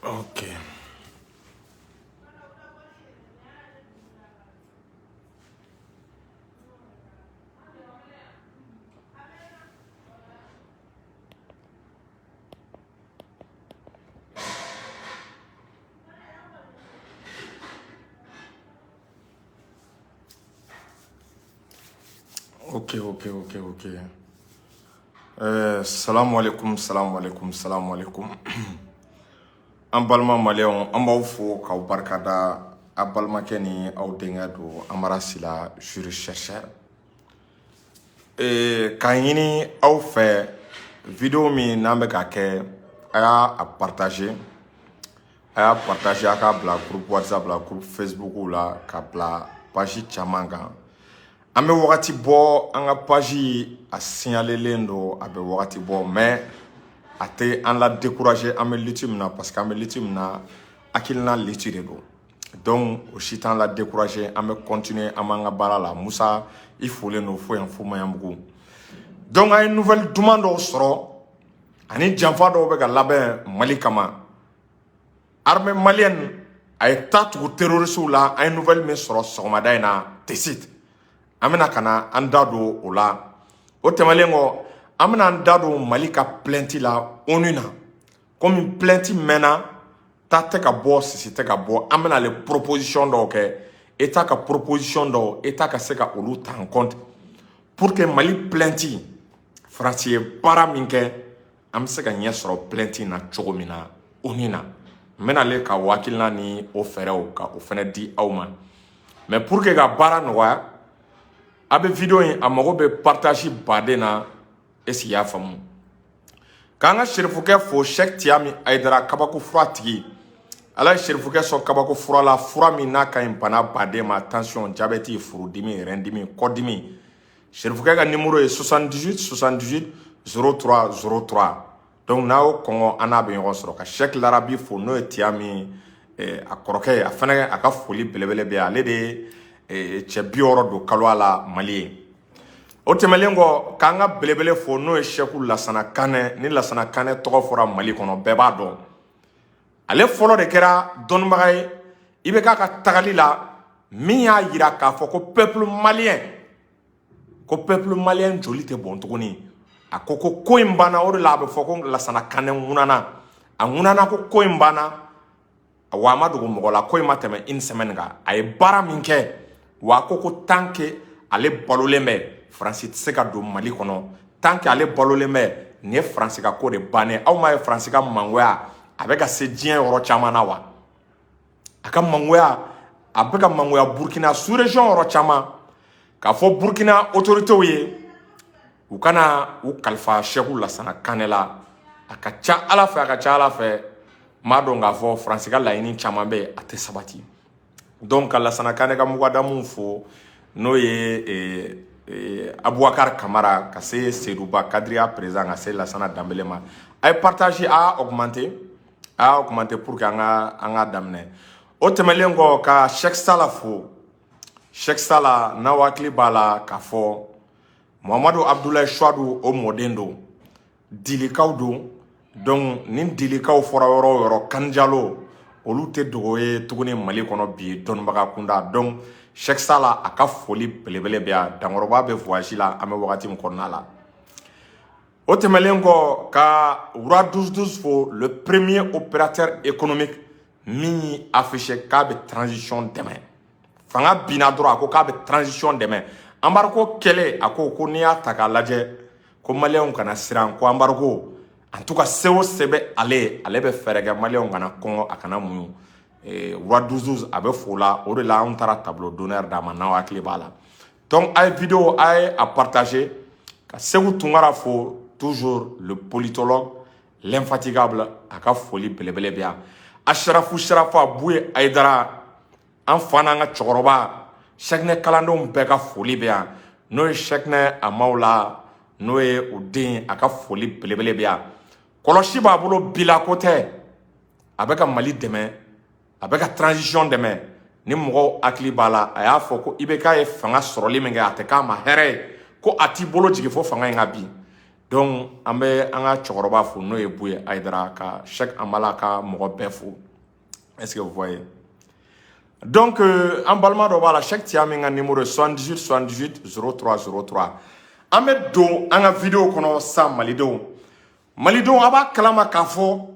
Ok. Ok. Salamu alaikum, salamu alaikum, salamu alaikum. An balima maliyɛnw, an b'aw fo k'aw barikada. A balimakɛ ni aw denkɛ don, Amara Sila, juriste chercheur. K'a ɲini aw fɛ, vidéo min n'an bɛ ka kɛ, a y'a a partager, a y'a partager, a k'a bila groupe WhatsApp la, groupe Facebook la, ka bila page caman kan. An bɛ wagati bɔ, an ka page a signalelen don, a bɛ wagati bɔ, mais a tɛ an la décourager. An bɛ lutte min na, parce que an bɛ lutte min na, hakilina lutte de don. Donc o si t'an la décourager, an bɛ continuer, an b'an ka baara la. Musa, i folen don fo yan, fo Maɲanbugu. Donc an ye nouvelle duman dɔw sɔrɔ ani janfa dɔw bɛ ka labɛn Mali kama. Armée malienne a ye ta tugu terroristes la. An ye nouvelle min sɔrɔ sɔgɔmada in na Tessit, an bɛna ka na an da don o la. O tɛmɛnen kɔ, an bɛna an da don Mali ka plainte la ONU na. Komi plainte mɛnna, ta tɛ ka bɔ, sisi tɛ ka bɔ, an bɛna ale proposition dɔw kɛ, État ka proposition dɔw, État ka se ka olu ta en compte pour que Mali plainte, Faransi ye baara min kɛ, an bɛ se ka ɲɛ sɔrɔ plainte na cogo min na ONU na. N bɛna ale ka o hakilina ni o fɛɛrɛw ka o fɛnɛ di aw ma. Mais pour que ka baara nɔgɔya, a bɛ vidéo in, a mago bɛ partage baden na. Est ce que i y'a faamu? K'an ka serifukɛ fo, Cheikh Tiyami Ayidara, kabako fura tigi. Ala ye serifukɛ sɔn kabako fura la, fura min n'a ka ɲi bana baden ma: tension, diabète, furudimi, rɛndimi, kɔdimi. Serifukɛ ka numéro ye 78 78 03 03. Donc n'a y'o kɔngɔ, an n'a bɛ ɲɔgɔn sɔrɔ. Ka Cheikh Larabi fo, n'o ye Tiyami a kɔrɔkɛ ye, a fana a ka foli belebele bɛ yen. Ale de ye cɛ 60 don kalo la Mali ye. O tɛmɛnen kɔ, k'an ka belebele fo, n'o ye Seku Lasana Kanɛ. Ni Lasana Kanɛ tɔgɔ fɔra Mali kɔnɔ, bɛɛ b'a dɔn. Ale fɔlɔ de kɛra dɔnnibaga ye i bɛ k'a ka tagali la min y'a yira k'a fɔ ko peuple malien, ko peuple malien joli tɛ bɔn tuguni. A ko ko ko in banna. O de la a bɛ fɔ ko Lasana Kanɛ ŋunana, a ŋunana ko ko in banna. Wa a ma dogo mɔgɔ la, ko in ma tɛmɛ une semaine kan. A ye baara min kɛ, wa a ko ko tant que ale balolen bɛ, Faransi tɛ se ka don Mali kɔnɔ. Tant que ale balolen bɛ, nin ye Faransi ka ko de bannen. Aw m'a ye, Faransi ka mangoya a bɛ ka se diɲɛ yɔrɔ caman na wa. A ka mangoya, a bɛ ka mangoya Burukina sous région yɔrɔ caman, k'a fɔ Burukina autorités ye u kana u kalifa Seku Lasana Kanɛ la. A ka ca Ala fɛ, a ka ca Ala fɛ, n b'a dɔn k'a fɔ Faransi ka laɲini caman bɛ yen, a tɛ sabati. Donc ka Lasana Kanɛ ka mugadamuw fo, n'o ye Abubakar Kamara, ka se Seduba Kadiriya président, ka se Lasana Danbele ma. A ye partage, a y'a augmenter, a y'a augmenter pour que an ka daminɛ. O tɛmɛnen kɔ, ka Cheikh Sala fo. Cheikh Sala, n'aw hakili b'a la k'a fɔ Muhamadu Abudulayi Suwadu, o mɔden don, Dilikaw don. Donc ni Dilikaw fɔra yɔrɔ o yɔrɔ, Kanjalo, olu tɛ dogo ye tuguni Mali kɔnɔ bi dɔnnibaga kunda. Donc Cheikh Sala, a ka foli belebele bɛ yan. Dankɔrɔba bɛ voyage la, an bɛ wagati min kɔnɔna la. O tɛmɛnen kɔ, ka Roi 12 fo, le premier opérateur économique min y'i affiché k'a bɛ transition dɛmɛ. Fanga binna dɔrɔn, a ko k'a bɛ transition dɛmɛ. Embargo kɛlen, a ko ko n'i y'a ta k'a lajɛ, ko maliyɛnw kana siran, ko embargo, en tout cas, se o se bɛ ale ye, ale bɛ fɛɛrɛ kɛ maliyɛnw kana kɔngɔ, a kana muɲu. Roi 12, a bɛ fo la. O de la anw taara tableau d'honneur d'a ma, n'aw hakili b'a la. Donc a ye vidéo, a ye a partager. Ka Segu Tunkara fo, toujours le politologue, l'infatigable, a ka foli belebele bɛ yan. Asharafu Sharafa Buye Ayidara, an fa n'an ka cɛkɔrɔba, Sɛkinɛ kalandenw bɛɛ ka foli bɛ yan, n'o ye Sɛkinɛ Amaw la, n'o ye o den, a ka foli belebele bɛ yan. Kɔlɔsi b'a bolo, bila ko tɛ, a bɛ ka Mali dɛmɛ, a bɛ ka transition dɛmɛ. Ni mɔgɔw hakili b'a la, a y'a fɔ ko IBK ye fanga sɔrɔli min kɛ, a tɛ k'a ma hɛrɛ ye, ko a t'i bolo jigin fo fanga in ka bin. Donc an bɛ an ka cɛkɔrɔba fo, n'o ye Buye Hayidara, ka Cheikh Amala ka mɔgɔ bɛɛ fo. Est ce que vous voyez? Donc an balima dɔ b'a la, Cheikh Tiya, min ka numéro ye 78 78 03 03. An bɛ don an ka vidéo kɔnɔ sisan. Malidenw, malidenw, a b'a kalama k'a fɔ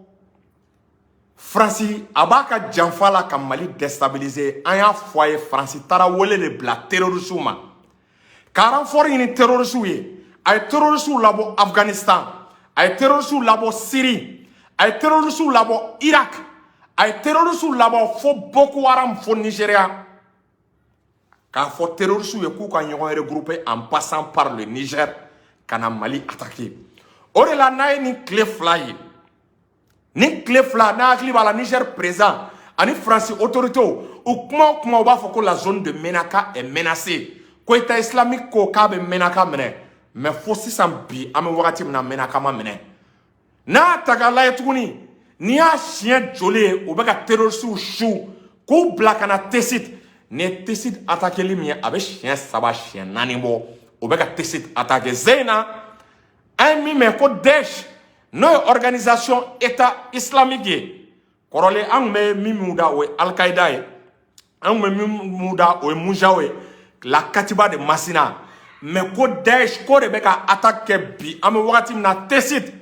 Faransi a b'a ka janfa la ka Mali déstabiliser. An y'a fɔ a ye, Faransi taara wele de bila terroristew ma ka renfort ɲini terroristew ye. A ye terroristew labɔ Afghanistan, a ye terroristew labɔ Syrie, a ye terroristew labɔ Irak, a ye terroristew labɔ fo Boko Haram, fo Nigeria, k'a fɔ terroristew ye k'u ka ɲɔgɔn regrouper en passant par le Niger ka na Mali attaquer. O de la, n'a ye nin tile 2 ye, nin tile 2, n'a hakili b'a la, Niger président ani Faransi autorités, u kuma o kuma, u b'a fɔ ko la zone de Menaka est menacée, ko État islamique ko k'a bɛ Menaka minɛ. Mais fo sisan bi, an bɛ wagati min na, Menaka ma minɛ. N'a y'a ta k'a lajɛ tuguni, n'i y'a siɲɛ joli ye, u bɛ ka terroristew su k'u bila ka na Tessit. Nin ye Tessit attaqueli min ye, a bɛ siɲɛ 3, siɲɛ 4 bɔ, u bɛ ka Tessit attaquer. Zeyina, an ye min mɛn ko Daesh, n'o ye organisation État islamique ye, kɔrɔlen an tun bɛ min da, o ye Al-Qaïda ye, an tun bɛ min da, o ye Mujaw ye, la Katiba de Masina. Mais ko Daesh ko de bɛ ka attaque kɛ bi, an bɛ wagati min na, Tessit.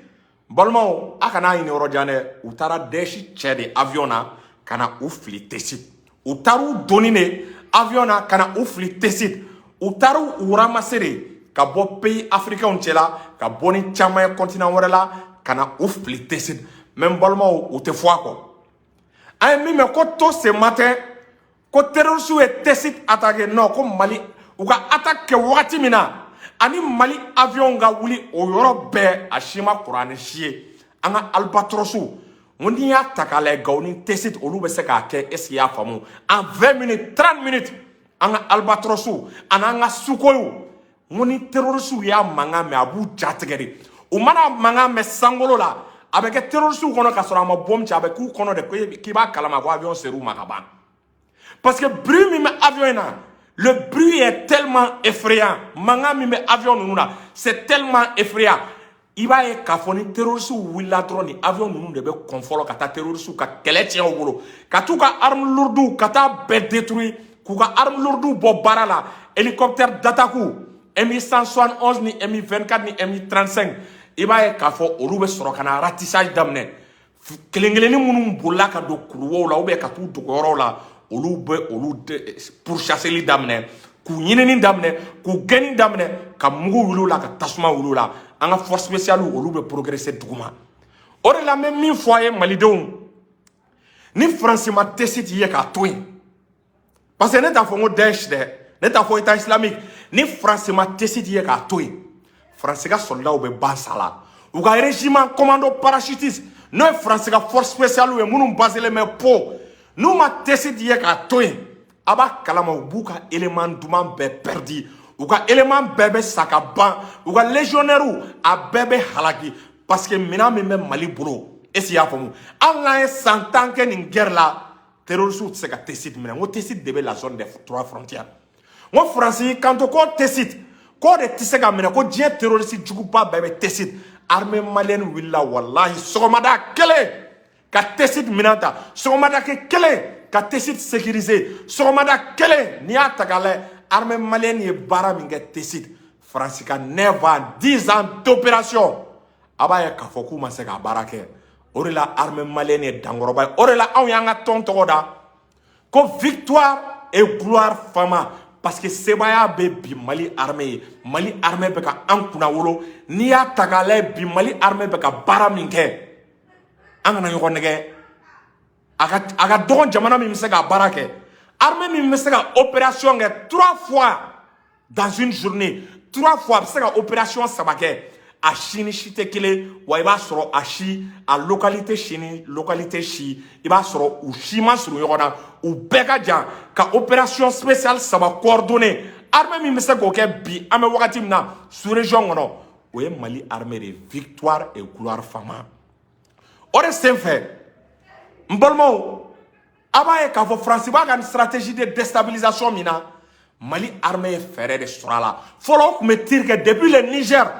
Balimaw, a kana ɲini yɔrɔ jan dɛ. U taara Daesh cɛ de avion na ka na u fili Tessit. U taara u donni de avion na ka na u fili Tessit. U taara u ramasser de ka bɔ pays africains cɛla, ka bɔ ni caman ye continent wɛrɛ la, ka na u fili Tessit. Mais n balimaw, u tɛ fɔ a kɔ. An ye min mɛn ko tôt ce matin, ko terroristes ye Tessit attaqué. Non, ko Mali u ka attaque kɛ wagati min na, ani Mali avion ka wuli o yɔrɔ bɛɛ, a si ma kuran ni si ye. An ka Albatros, n ko n'i y'a ta k'a lajɛ, Gawo ni Tessit, olu bɛ se k'a kɛ. Est ce que i y'a faamu? En 20 minutes, 30 minutes, an ka Albatros ani an ka Sukhoiw, n ko ni terroristes y'a mankan mɛn, a b'u jatigɛ de. U mana mankan mɛn sankolo la, a bɛ kɛ terroristes kɔnɔ ka sɔrɔ a ma bɔ ci, a bɛ k'u kɔnɔ de k'i b'a kalama ko avion ser'u ma ka ban, parce que bruit min bɛ avion in na, le bruit est tellement effrayant. Mankan min bɛ avion ninnu na, c'est tellement effrayant. I b'a ye k'a fɔ ni terroristes wulila dɔrɔn, ni avion ninnu de bɛ kɔn fɔlɔ ka taa terroristes ka kɛlɛ tiɲɛ u bolo, ka t'u ka armes lourdes, ka taa bɛɛ détruire, k'u ka armes lourdes bɔ baara la. Hélicoptère d'attaque Mi 171 ni Mi 24 ni Mi 35, i b'a ye k'a fɔ olu bɛ sɔrɔ ka na ratissage daminɛ. Kelen kelennin minnu bolila ka don kuluwow la ou bien ka t'u dogo yɔrɔw la, olu bɛ olu pourchasseli daminɛ, k'u ɲinini daminɛ, k'u gɛnni daminɛ, ka mugu wuli u la, ka tasuma wuli u la. An ka force spéciale, olu bɛ progresser duguma. O de la, n bɛ min fɔ a ye, malidenw, ni Faransi ma Tessit ye k'a to yen, parce que ne t'a fɔ n ko Daesh dɛ, ne t'a fɔ État islamique, ni Faransi ma Tessit ye k'a to yen, Faransi ka soldats bɛ ban sa la. U ka régiment commando parachutiste, n'o ye Faransi ka force spéciale ye, minnu baselen bɛ Pau, n'u ma Tessit ye k'a to yen, a b'a kalama, u b'u ka élément duman bɛɛ perdi, u ka élément bɛɛ bɛ sa ka ban, u ka légionnaires a bɛɛ bɛ halaki, parce que minɛn min bɛ Mali bolo, est ce que i y'a faamu? Hali n'an ye san 10 kɛ nin guerre la, terroristes tɛ se ka Tessit minɛ. N ko Tessit de bɛ la zone des trois frontières. N ko Faransi y'i kanto ko Tessit k'o de tɛ se ka minɛ, ko diɲɛ terroriste juguba bɛɛ bɛ Tessit. Armée malienne wulila, walahi, sɔgɔmada kelen ka Tessit minɛn ta, sɔgɔmada kɛ kelen ka Tessit sécuriser, sɔgɔmada kelen. N'i y'a ta k'a lajɛ, armée malienne ye baara min kɛ Tessit, Faransi ka 9 ans, 10 ans d'opération, a b'a ye k'a fɔ k'u ma se k'a baara kɛ. O de la, armée malienne ye dankɔrɔba ye. O de la, anw y'an ka tɔn tɔgɔ da ko Victoire et gloire FAMa, parce que sebaaya bɛ bi Mali armée ye. Mali armée bɛ ka an kunna wolo. N'i y'a ta k'a lajɛ bi, Mali armée bɛ ka baara min kɛ, an kana ɲɔgɔn nɛgɛ. A ka dɔgɔn jamana min bɛ se ka baara kɛ, armée min bɛ se ka opération kɛ trois fois dans une journée, trois fois, a bɛ se ka opération saba kɛ, a si ni si tɛ kelen wa. I b'a sɔrɔ a si, a localité si ni localité si, i b'a sɔrɔ u si ma surun ɲɔgɔn na, u bɛɛ ka jan, ka opération spéciale saba coordonnées. Armée min bɛ se k'o kɛ bi, an bɛ wagati min na, sous région kɔnɔ, o ye Mali armée de ye. Victoire et gloire FAMa. O de senfɛ, n balimaw, a b'a ye k'a fɔ Faransi b'a ka stratégie de déstabilisation min na, Mali armée ye fɛɛrɛ de sɔrɔ a la. Fɔlɔ, o tun bɛ tir kɛ depuis le Niger.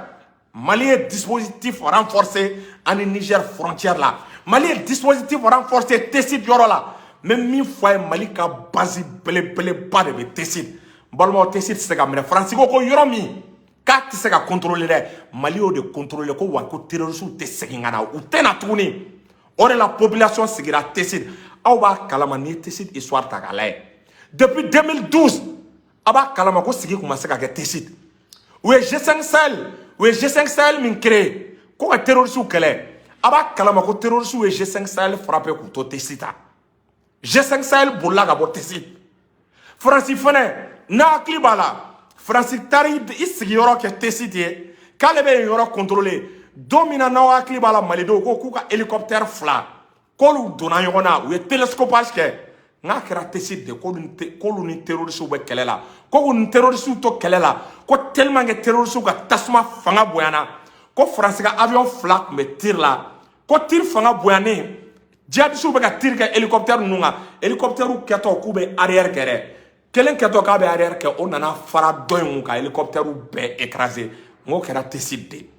Mali ye dispositif renforcé ani Niger frontière la. Mali ye dispositif renforcé Tessit yɔrɔ la. N bɛ min fɔ a ye, Mali ka base belebeleba de bɛ Tessit. N balimaw, Tessit tɛ se ka minɛ. Faransi ko yɔrɔ min k'a tɛ se ka contrôler dɛ, Mali y'o de contrôler ko wa ko terroristes tɛ segin ka na, u tɛ na tuguni. O de la population sigira Tessit. Aw b'a kalama, n'i ye Tessit histoire ta k'a lajɛ depuis 2012, a b'a kalama ko sigi kun ma se ka kɛ Tessit. U ye G5 Sahel, u ye G5 Sahel min créé ko ka terroristes kɛlɛ, a b'a kalama ko terroristes ye G5 Sahel frappé k'u to Tessit ta. G5 Sahel bolila ka bɔ Tessit. Faransi fɛnɛ n'a hakili b'a la, Faransi taara i sigiyɔrɔ kɛ Tessit ye k'ale bɛ yen yɔrɔ contrôler. Don min na, n'aw hakili b'a la, malidenw ko k'u ka hélicoptère fila k'olu donna ɲɔgɔn na, u ye télescopage kɛ, n'a kɛra Tessit de, k'olu ni terroristes bɛ kɛlɛ la, ko k'u ni terroristes to kɛlɛ la, ko tellement que terroristes ka tasuma fanga bonyana, ko Faransi ka avion fila tun bɛ tir la, ko tir fanga bonyanen, djihadistes bɛ ka tir kɛ hélicoptère ninnu kan. Hélicoptère kɛtɔ k'u bɛ arrière kɛ dɛ, kelen kɛtɔ k'a bɛ arrière kɛ, o nana fara dɔ in kun ka hélicoptère bɛɛ écraser. N k'o kɛra Tessit de.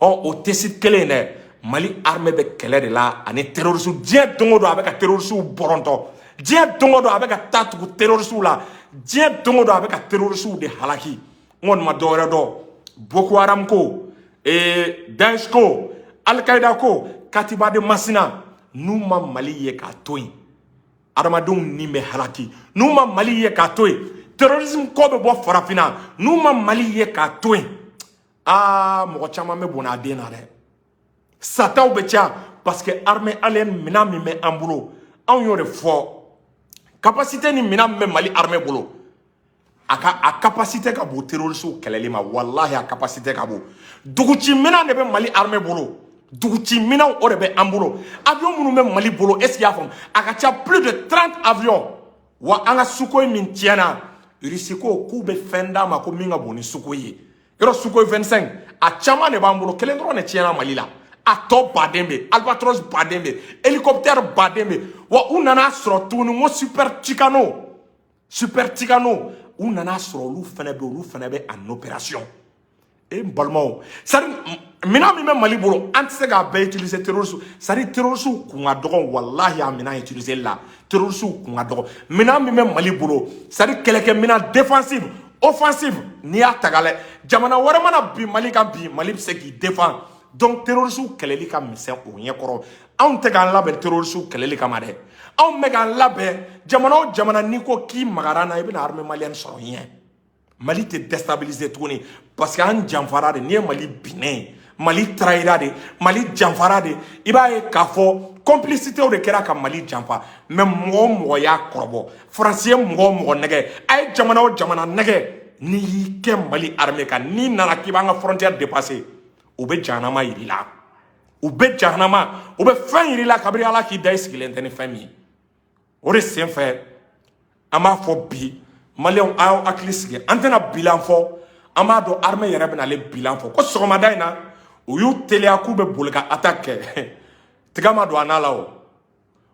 Ɔ, o Tessit kelen in dɛ, Mali armée bɛ kɛlɛ de la ani terroristes. Diɲɛ don o don, a bɛ ka terroristes bɔrɔntɔ. Diɲɛ don o don, a bɛ ka taa tugu terroristes la. Diɲɛ don o don, a bɛ ka terroristes de halaki. N kɔni ma dɔwɛrɛ dɔn, Boko Haram ko, Daesh ko, Al-Qaïda ko, Katiba de Masina, n'u ma Mali ye k'a to yen, adamadenw ni bɛ halaki. N'u ma Mali ye k'a to yen, terrorisme ko bɛ bɔ farafinna. N'u ma Mali ye k'a to yen, aa, mɔgɔ caman bɛ bɔnɛ a den na dɛ, sataw bɛ caya, parce que armée aérienne minɛn min bɛ an bolo, anw y'o de fɔ, capacité ni minɛn min bɛ Mali armée bolo, a ka a capacité ka bon terroristes kɛlɛli ma. Walahi, a capacité ka bon. Duguci minɛn de bɛ Mali armée bolo, duguci minɛnw, o de bɛ an bolo. Avion minnu bɛ Mali bolo, est ce que i y'a faamu, a ka ca plus de 30 avions. Wa an ka Sukhoi min tiɲɛna, Russie ko k'u bɛ fɛn d'a ma ko min ka bon ni Sukhoi ye. Yɔrɔ Sukhoi 25, a caman de b'an bolo, kelen dɔrɔn de tiɲɛna Mali la. A tɔ baden bɛ, Albatros baden bɛ, hélicoptère baden bɛ. Wa u nana sɔrɔ tuguni n ko Super Tucano, Super Tucano, u nana sɔrɔ olu fɛnɛ bɛ, olu fɛnɛ bɛ en opération. E n balimaw, c'est à dire minɛn min bɛ Mali bolo, an tɛ se k'a bɛɛ utiliser terroriste. C'est à dire terroriste kun ka dɔgɔ, walahi, a minɛn utiliser la, terroriste kun ka dɔgɔ. Minɛn min bɛ Mali bolo, c'est à dire kɛlɛkɛminɛn défensive, offensive, n'i y'a ta k'a lajɛ, jamana wɛrɛ mana bin Mali kan bi, Mali bɛ se k'i défend. Donc terroriste kɛlɛli ka misɛn o ɲɛkɔrɔ. Anw tɛ k'an labɛn terroriste kɛlɛli kama dɛ, anw bɛ k'an labɛn jamana o jamana n'i ko k'i magara an na, i bɛna armée malienne sɔrɔ ɲɛ. Mali tɛ déstabiliser tuguni, parce que an janfara de. N'i ye Mali binnen ye, Mali trahira de, Mali janfara de. I b'a ye k'a fɔ complicité de kɛra ka Mali janfa. Mais mɔgɔ o mɔgɔ y'a kɔrɔbɔ, Faransi ye mɔgɔ o mɔgɔ nɛgɛ, a ye jamana o jamana nɛgɛ, n'i y'i kɛ Mali armée kan, n'i nana k'i b'an ka frontière dépasser, u bɛ jahanama yir'i la, u bɛ jahanama, u bɛ fɛn yir'i la kabini Ala k'i da, i sigilen tɛ ni fɛn min ye. O de sen fɛ, an b'a fɔ bi, maliyɛnw, a y'aw hakili sigi, an tɛna bilan fɔ. An b'a dɔn armée yɛrɛ bɛna ale bilan fɔ ko sɔgɔmada in na, u y'u teliya k'u bɛ boli ka attaque kɛ, tiga ma don a na la. O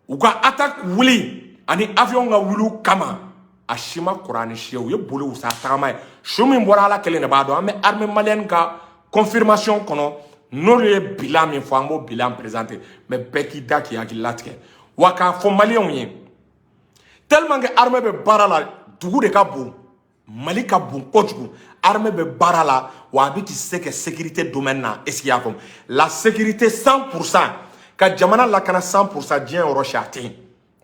u ka attaque wuli ani avion ka wuli kama, a si ma kɔrɔ ni si ye. U ye boli u sa tagama ye, su min bɔra, Ala kelen de b'a dɔn. An bɛ armée malienne ka confirmation kɔnɔ, n'olu ye bilan min fɔ, an b'o bilan présenter. Mais bɛɛ k'i da k'i hakili latigɛ. Wa k'a fɔ maliyɛnw ye, tellement que armée bɛ baara la, dugu de ka bon, Mali ka bon kojugu, armée bɛ baara la, wa a bɛ k'i se kɛ sécurité domaine na. Est ce que i y'a faamu, la sécurité 100%, ka jamana lakana 100%, diɲɛ yɔrɔ si a tɛ yen.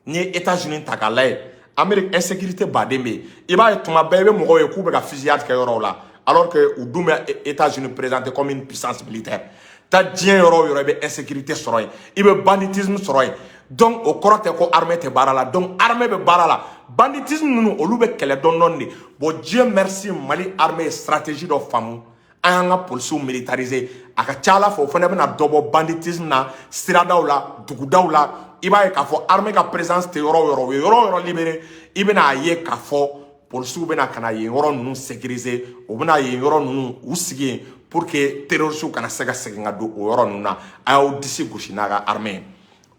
N'i ye États-Unis ta k'a lajɛ, Amérique, insécurité baden bɛ yen. I b'a ye tuma bɛɛ i bɛ mɔgɔw ye k'u bɛ ka fusillade kɛ yɔrɔw la, alors que u dun bɛ États-Unis présenté comme une puissance militaire. Ta diɲɛ yɔrɔ o yɔrɔ, i bɛ insécurité sɔrɔ yen, i bɛ banditisme sɔrɔ yen. Donc o kɔrɔ tɛ ko armée tɛ baara la. Donc armée bɛ baara la, banditisme ninnu, olu bɛ kɛlɛ dɔɔni dɔɔni de. Bon, Dieu merci, Mali armée ye stratégie dɔ faamu, an y'an ka polisiw militariser. A ka ca Ala fɛ, o fana bɛna dɔ bɔ banditisme na siradaw la, dugudaw la. I b'a ye k'a fɔ armée ka présence tɛ yɔrɔ o yɔrɔ, u ye yɔrɔ o yɔrɔ libéré, i bɛna a ye k'a fɔ polisiw bɛna ka na yen yɔrɔ ninnu sécuriser, u bɛna yen yɔrɔ ninnu u sigi yen pour que terroristes kana se ka segin ka don o yɔrɔ ninnu na. A y'aw disi gosi n'a ka armée ye.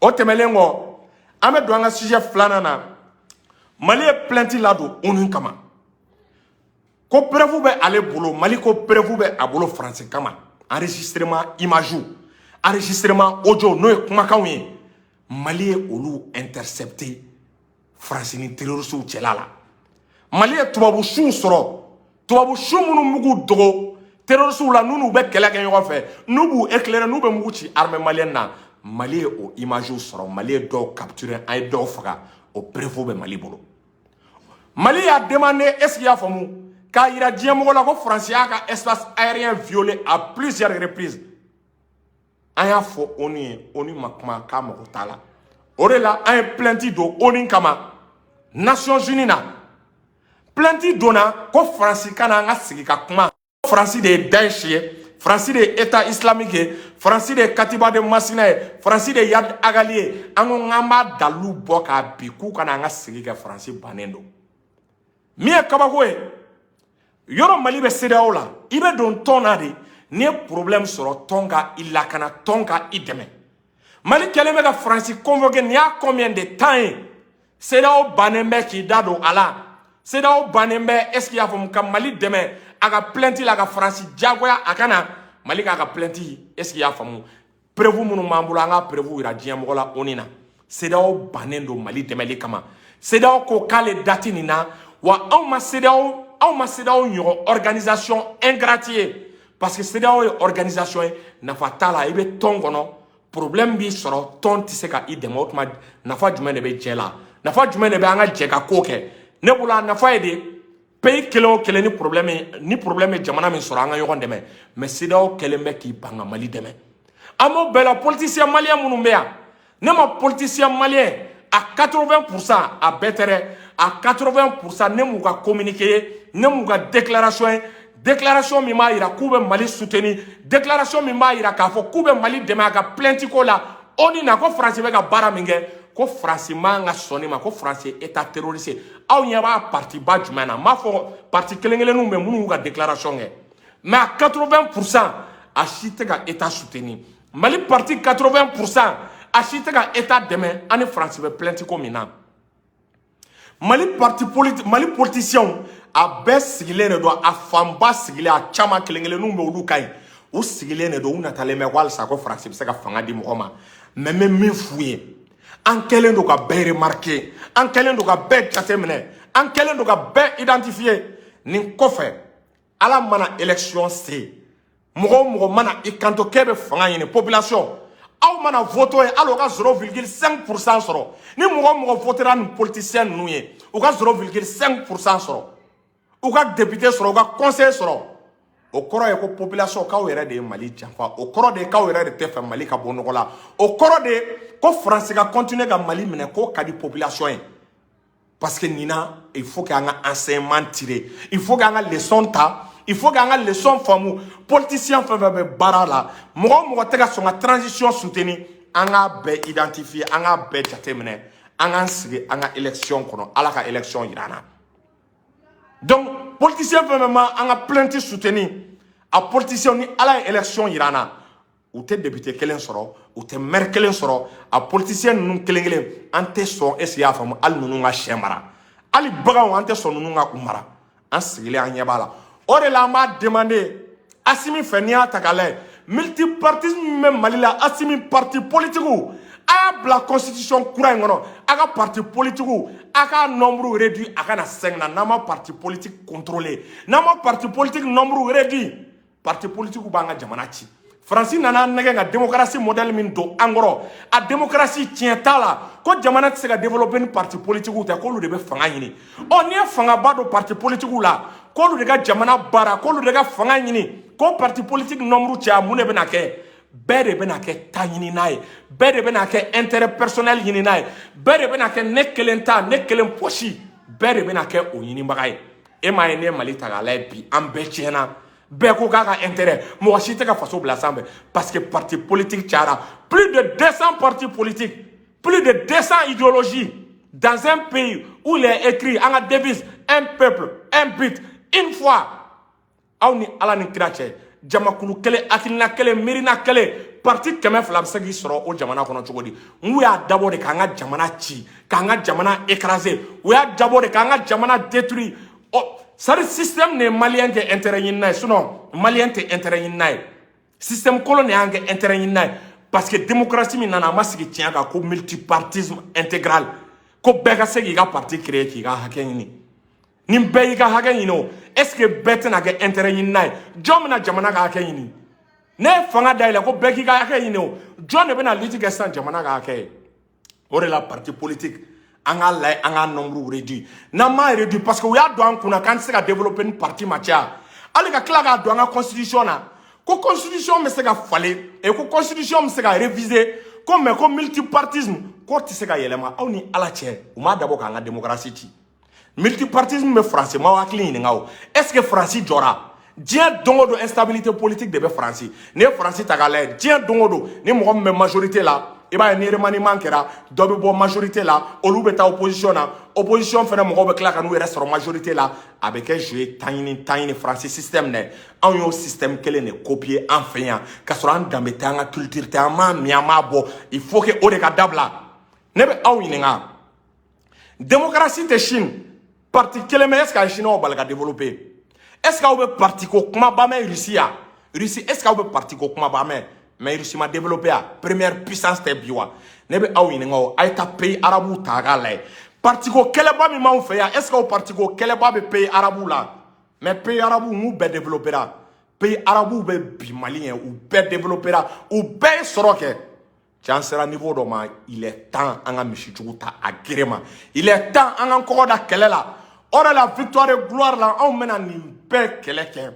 O tɛmɛnen kɔ, an bɛ don an ka sujet filanan na. Mali ye plainte ladon ONU kama ko preuve bɛ ale bolo. Mali ko preuve bɛ a bolo Faransi kama. Enregistrement image, enregistrement audio, n'o ye kumakanw ye, Mali ye olu intercepté Faransi ni terroristew cɛla la. Mali ye tubabu suw sɔrɔ, tubabu su minnu b'u k'u dogo terroristew la, n'u bɛ kɛlɛ kɛ ɲɔgɔn fɛ, n'u b'u éclairer, n'u bɛ mugu ci armée malienne na. Mali ye o image sɔrɔ, Mali ye dɔw capturer, an ye dɔw faga, o preuve bɛ Mali bolo. Mali y'a demandé, est ce que i y'a faamu, k'a yira diɲɛmɔgɔ la ko Faransi y'a ka espace aérien violé à plusieurs reprises. An y'a fɔ ONU ye, ONU ma kuma, k'a mago t'a la. O de la an ye plainte don ONU kama, Nations Unies na. Plainte donna ko Faransi ka na an ka sigi ka kuma. Faransi de ye Daesh ye, Faransi de ye État islamique ye, Faransi de ye Katiba de Masina ye, Faransi de ye Iyad Ag Ghali ye. An ko k'an b'a dalilu bɔ k'a bi k'u kana an ka sigi kɛ. Faransi bannen don. Min ye kabako ye, yɔrɔ Mali bɛ CEDEAO la, i bɛ don tɔn na de, n'i ye problème sɔrɔ, tɔn ka i lakana, tɔn ka i dɛmɛ. Mali kɛlen bɛ ka Faransi convoqué nin y'a combien de temps ye? CEDEAO bannen bɛ k'i da don a la. CEDEAO bannen bɛ, est ce que i y'a faamu, ka Mali dɛmɛ a ka plainte la, ka Faransi diyagoya a ka na Mali k'a ka plainte, est ce que i y'a faamu, preuve minnu b'an bolo, an ka preuve yira diɲɛmɔgɔ la ONU na. CEDEAO bannen don Mali dɛmɛli kama. CEDEAO ko k'ale date nin na wa. Anw ma CEDEAO, anw ma CEDEAO ɲɔgɔn organisation ingrate ye, parce que CEDEAO ye organisation ye, nafa t'a la. I bɛ tɔn kɔnɔ, problème b'i sɔrɔ, tɔn tɛ se ka i dɛmɛ. O tuma nafa jumɛn de bɛ jɛ la? Nafa jumɛn de bɛ an ka jɛ ka ko kɛ? Ne bolo, a nafa ye de, pays kelen o kelen, ni problème ye jamana min sɔrɔ, an ka ɲɔgɔn dɛmɛ. Mais CEDEAO kɛlen bɛ k'i ban ka Mali dɛmɛ. An b'o bɛɛ la, politicien malien minnu bɛ yan, ne ma politicien malien à 80%, a bɛɛ tɛ dɛ, à 80%, ne m'u ka communiqué ye, ne m'u ka déclaration ye, déclaration min b'a yira k'u bɛ Mali soutenir, déclaration min b'a yira k'a fɔ k'u bɛ Mali dɛmɛ a ka plainte ko la ONU na, ko Faransi bɛ ka baara min kɛ, ko Faransi man ka sɔn nin ma, ko Faransi ye état terroriste ye. Aw ɲɛ b'a parti ba jumɛn na? N b'a fɔ parti kelen kelenninw bɛ minnu y'u ka déclaration kɛ, mais à 80%, a si tɛ ka état soutenir. Mali parti 80%, a si tɛ ka état dɛmɛ an ni Faransi bɛ plainte ko min na. Mali parti politique, Mali politiciens, a bɛɛ sigilen de don, a fanba sigilen, a caman kelen kelenninw bɛ, olu ka ɲi, u sigilen de don, u natalen bɛ ko halisa ko Faransi bɛ se ka fanga di mɔgɔ ma. Mais n bɛ min f'u ye, an kɛlen don ka bɛɛ remarquer, an kɛlen don ka bɛɛ jateminɛ, an kɛlen don ka bɛɛ identifier. Nin kɔfɛ, Ala mana élection se, mɔgɔ o mɔgɔ mana i kanto k'e bɛ fanga ɲini, population, aw mana vote ye, hali o ka 0,5% sɔrɔ, ni mɔgɔ o mɔgɔ votera nin politicien ninnu ye, u ka 0,5% sɔrɔ, u ka député sɔrɔ, u ka conseiller sɔrɔ, o kɔrɔ ye ko population, k'aw yɛrɛ de ye Mali janfa. O kɔrɔ de ye k'aw yɛrɛ de tɛ fɛ Mali ka bɔ nɔgɔ la. O kɔrɔ de ye ko Faransi ka continuer ka Mali minɛ, k'o ka di population ye. Parce que nin na, il faut qu'an ka enseignement tirer, il faut qu'an ka leçon ta, il faut qu'an ka leçon faamu. Politicien fɛn fɛn bɛ baara la, mɔgɔ o mɔgɔ tɛ ka sɔn ka transition soutenir, an k'a bɛɛ identifier, an k'a bɛɛ jateminɛ, an k'an sigi an ka élection kɔnɔ. Ala ka élection yira an na. Donc politicien fɛn fɛn ma an ka plainte soutenir, a politicien, ni Ala ye élection yira an na, u tɛ député kelen sɔrɔ, u tɛ maire kelen sɔrɔ. A politicien ninnu kelen kelen, an tɛ sɔn, est ce que i y'a faamu, hali ninnu ka sɛ mara, hali baganw, an tɛ sɔn ninnu ka u mara. An sigilen, an ɲɛ b'a la. O de la an b'a demander Assimi fɛ, n'i y'a ta k'a lajɛ, multipartisme min bɛ Mali la, Assimi, parti politique, a y'a bila constitution kura in kɔnɔ, a ka parti politique, a k'a nombre réduit, a ka na 5 na. N'an ma parti politique contrôler, n'an ma parti politique nombre réduit, parti politique b'an ka jamana ci. Faransi nana nɛgɛ ka démocratie modèle min don an kɔrɔ, a démocratie tiɲɛ t'a la, ko jamana tɛ se ka développer ni parti politique tɛ, k'olu de bɛ fanga ɲini. Ɔ n'i ye fangaba don parti politique la, k'olu de ka jamana baara, k'olu de ka fanga ɲini, ko parti politique nombre caya, mun de bɛna kɛ? Bɛɛ de bɛna kɛ ta ɲini n'a ye, bɛɛ de bɛna kɛ intérêt personnel ɲini n'a ye, bɛɛ de bɛna kɛ ne kelen ta, ne kelen poche, bɛɛ de bɛna kɛ o ɲinibaga ye. E m'a ye, ne ye Mali ta k'a lajɛ bi, an bɛɛ tiɲɛna, bɛɛ ko k'a ka intérêt, mɔgɔ si tɛ ka faso bila sanfɛ, parce que parti politique cayara, plus de 200 partis politiques, plus de 200 idéologies dans un pays où il est écrit an ka devise: un peuple, un but, une foi. Aw ni Ala ni kira cɛ, jamakulu kelen, hakilina kelen, miirina kelen, parti 200 bɛ se k'i sɔrɔ o jamana kɔnɔ cogo di? N y'a dabɔ de k'an ka jamana ci, k'an ka jamana écraser, u y'a dabɔ de k'an ka jamana détruire. Ɔ c'est à dire système de ye malien kɛ intérêt ɲinina ye, sinon malien tɛ intérêt ɲinina ye. Système kolon de y'an kɛ intérêt ɲinina ye, parce que démocratie min nana, a ma sigi tiɲɛ kan ko multipartisme intégral, ko bɛɛ ka se k'i ka parti créer k'i ka hakɛ ɲini. Ni bɛɛ y'i ka hakɛ ɲini, o est ce que bɛɛ tɛna kɛ intérêt ɲinina ye? Jɔn bɛna jamana ka hakɛ ɲini? Ne ye fanga dayɛlɛ ko bɛɛ k'i ka hakɛ ɲini, o jɔn de bɛna lutte kɛ sisan jamana ka hakɛ ye? O de la, parti politique, an k'a lajɛ, an k'a nombre réduit. N'an m'a réduit, parce que u y'a don an kunna k'an tɛ se ka développer ni parti ma caya. Hali ka tila k'a don an ka constitution na ko constitution bɛ se ka falen et ko constitution bɛ se ka réviser, ko mais ko multipartisme k'o tɛ se ka yɛlɛma. Aw ni Ala cɛ, u m'a dabɔ k'an ka démocratie ci. Multipartisme bɛ Faransi, m'aw hakili ɲininka o. Est ce que Faransi jɔra? Diɲɛ don o don, instabilité politique de bɛ Faransi. N'i ye Faransi ta k'a lajɛ, diɲɛ don o don, ni mɔgɔ min bɛ majorité la, i b'a ye ni remaniement kɛra, dɔ bɛ bɔ majorité la, olu bɛ taa opposition na. Opposition fɛnɛ mɔgɔw bɛ tila ka n'u yɛrɛ sɔrɔ majorité la. A bɛ kɛ jeu tan ɲini tan ɲini. Faransi système dɛ, anw y'o système kelen de copier an fɛ yan, ka sɔrɔ an danbe tɛ, an ka culture tɛ, an m'a min, an m'a bɔ. Il faut que o de ka dabila. Ne bɛ aw ɲininka, démocratie tɛ Chine, parti kelen bɛ, est ce que a ye Chinois bali ka développer? Est ce que aw bɛ parti ko kumaba mɛn Russie ya? Russie, est ce que aw bɛ parti ko kumaba mɛn? Mais Russie ma développé ya, première puissance tɛ bi wa? Ne bɛ aw ɲininka o. A ye taa pays arabuw ta k'a lajɛ, parti ko kɛlɛba min b'anw fɛ yan, est ce que o parti ko kɛlɛba bɛ pays arabuw la? Mais pays arabuw n'u bɛɛ développé ra, pays arabuw bɛ bi Mali ɲɛ, u bɛɛ développé ra, u bɛɛ ye sɔrɔ kɛ. Cɛ, an sera niveau dɔ ma, il est temps an ka misijugu ta a gere ma. Il est temps an k'an kɔgɔ da kɛlɛ la. O de la, victoire et gloire la, anw bɛna nin bɛɛ kɛlɛ kɛ.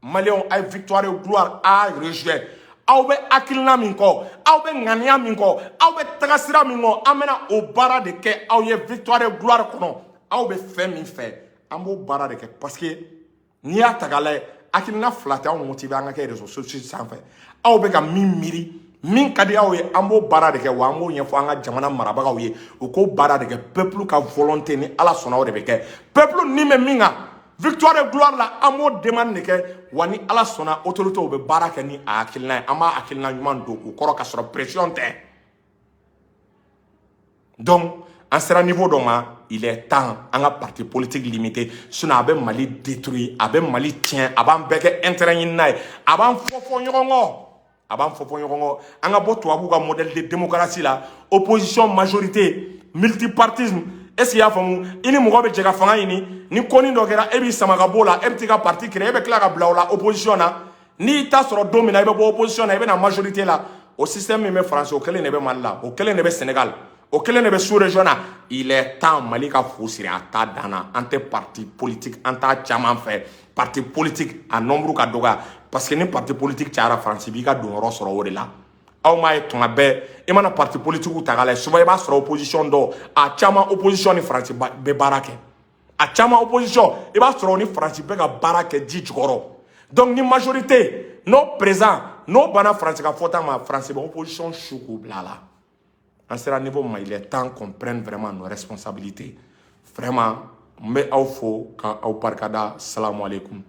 Maliyɛnw, a ye victoire et gloire a rejoint. Aw bɛ hakilina min kɔ, aw bɛ ŋaniya min kɔ, aw bɛ tagasira min kɔ, an bɛna o baara de kɛ aw ye victoire et gloire kɔnɔ. Aw bɛ fɛn min fɛ, an b'o baara de kɛ, parce que n'i y'a ta k'a lajɛ, hakilina fila tɛ anw motiver an ka kɛ réseaux sociaux sanfɛ. Aw bɛ ka min miiri, min ka di aw ye, an b'o baara de kɛ, wa an b'o ɲɛfɔ an ka jamana marabagaw ye, u k'o baara de kɛ. Peuple ka volonté, ni Ala sɔnna, o de bɛ kɛ. Peuple ni bɛ min kan victoire et gloire la, an b'o demande de kɛ, wa ni Ala sɔnna, autorités bɛ baara kɛ ni a hakilina ye. An b'a hakilina ɲuman don u kɔrɔ ka sɔrɔ pression tɛ. Donc an sera niveau dɔ ma, il est temps an ka parti politique limité, sinon a bɛ Mali détruire, a bɛ Mali tiɲɛ, a b'an bɛɛ kɛ intérêt ɲinina ye, a b'an fɔ fɔ ɲɔgɔn kɔ, a b'an fɔ fɔ ɲɔgɔn kɔ. An ka bɔ tubabuw ka modèle de démocratie la, opposition, majorité, multipartisme. Est ce que i y'a faamu? I ni mɔgɔ bɛ jɛ ka fanga ɲini, ni kɔni dɔ kɛra, e b'i sama ka bɔ o la, e bɛ t'i ka parti créer, e bɛ tila ka bila o la opposition na. N'i t'a sɔrɔ don min na, i bɛ bɔ opposition na, i bɛ na majorité la. O système min bɛ France, o kelen de bɛ Mali la, o kelen de bɛ Sénégal, o kelen de bɛ sous région na. Il est temps Mali ka fu siri a ta dan na. An tɛ parti politique, an t'a caman fɛ. Parti politique a nombre ka dɔgɔya, parce que ni parti politique cayara, France b'i ka donyɔrɔ sɔrɔ o de la. Aw m'a ye, tuma bɛɛ i mana parti politique ta k'a lajɛ, souvent i b'a sɔrɔ opposition dɔw, a caman opposition ni France bɛ baara kɛ. A caman opposition, i b'a sɔrɔ ni France bɛ ka baara kɛ ji jukɔrɔ. Donc ni majorité n'o présent n'o banna France ka fɔta ma, France bɛ opposition su k'u bila a la. An sera niveau ma, il est temps qu'on prenne vraiment nos responsabilités. Vraiment, n bɛ aw fo ka aw barikada. Salamu aleykum.